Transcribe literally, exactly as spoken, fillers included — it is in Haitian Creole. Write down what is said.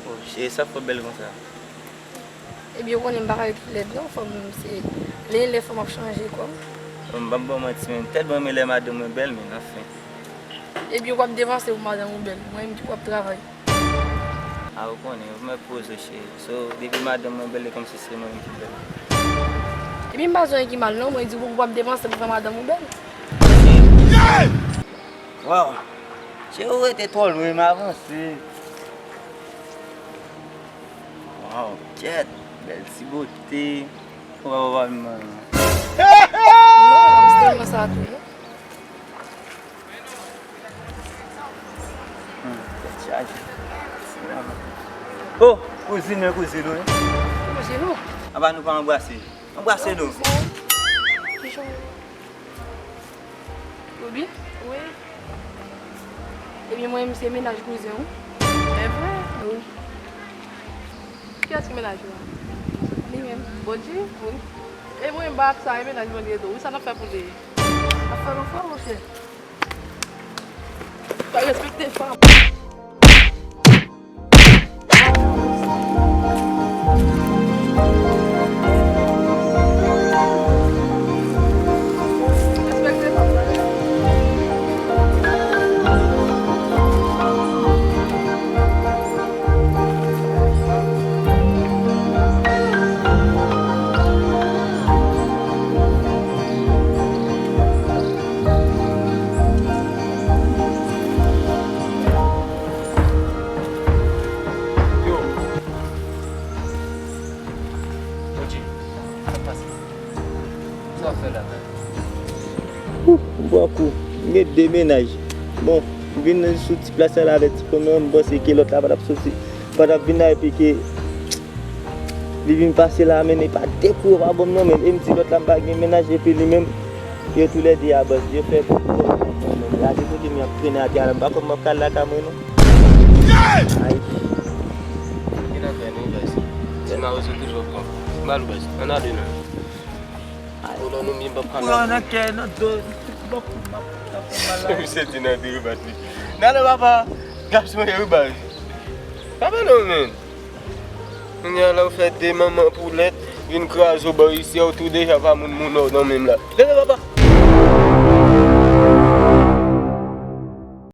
Oh, cheri, sa fè w bèl konsa? Ebyen, ou konnen m pa ka rete lèd non, fò m se lè lè fò m ap chanje kò m. Bon, m p ap ba w manti, men m tèlman renmen lè madanm mwen bèl, men anfen. Ebyen, w ap devanse pou madanm ou bèl. Mwen menm tou w ap travay. A, ou konnen, ou mèt poze w, cheri. So, depi madanm mwen bèl, e kòmsi se mwen menm ki bèl. Ebyen, m pa di anyen ki mal non, mwen di w pou w ap devanse pou fè madanm ou bèl. Waw! Cheri, ou rete twò lwen, m avanse. Waw, kyèt, bèl ti bote. Waw, waw, waw, m... Non, se tèlman sa tou, non. Hmm, tèt chaje. Oh, kouzin mwen, kouzin ou, wi. Kouzin ou? Apa nou pa anbrase? Anbrase nou. Kouzin. Kijan ou ye? Ou byen? Wi. Ebyen, mwen menm se mennaj kouzen ou. E vre? Wi. Kiyès ki mennaj ou a? Li menm. Bondye? Wi. E mwen, m pa ak sa, e mennaj mwen li ye tou. Wi, sa n ap fè pou li? N ap fè nou fò, monchè. Fò respekte fanm. Yo. Bondye, sa k pase? Sa w ap fè la menm? Ouh, m pran kou. M gen de mennaj. Bon, m vin sou ti plas la avè ti fanm nan, m panse ke lòt la pa t ap soti, pa t ap vin la epi ke li vin pase la, men e pa de kou yo pa ban m non, men e m di lòt la m pa gen mennaj, epi li menm, yo toulède a bòs, yo fè pou kò yo. Gade kote m ap trennen atè a la, m pa konn m ap ka al lakay mwen non. Ay. Gen nan kay nou, baz. Ti mawozo toujou pran. Mal, baz. Ann ale non. Ay. Ou nan nou, m p ap ka. Pran nan kè, nan do. Bon, m ap, m ap fè mal la. Misye di nan de ribat li. N ale, papa. Gason yo, baz. Papa non, men. Kounye a la, ou fè de manman poulèt, vin kraze w bò isi a, ou tou deja pa moun moun nan menm la. Leve, papa.